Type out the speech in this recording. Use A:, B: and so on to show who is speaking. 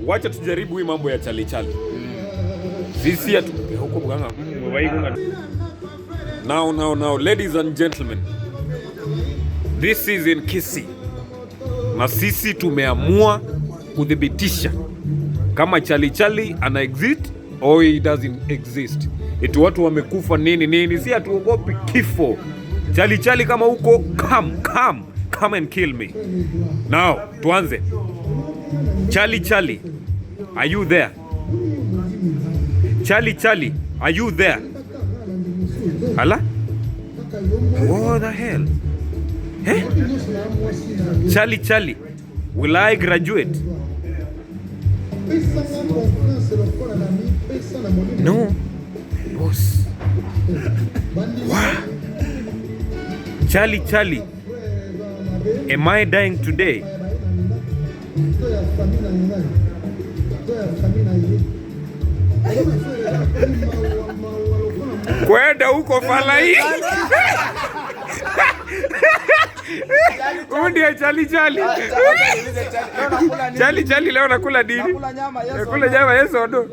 A: Wacha tujaribu hii mambo ya chali chali. Sisi hatu huko mganga. Now, now, now, ladies and gentlemen. This is in Kisii. Na sisi tumeamua kuthibitisha kama chali chali ana exist or he doesn't exist. Eti watu wamekufa nini nini, si hatuogopi kifo. Chali chali kama huko, come come come and kill me. Now tuanze. Chali chali, are you there? Chali chali, are you there? Hala? What the hell? Eh? Chali chali, will I graduate? No. Boss. Wow. Chali chali, am I dying today? Kwenda huko falai. Huyu ndiye chali chali. Chali chali leo nakula nini? Nakula nyama yes or no?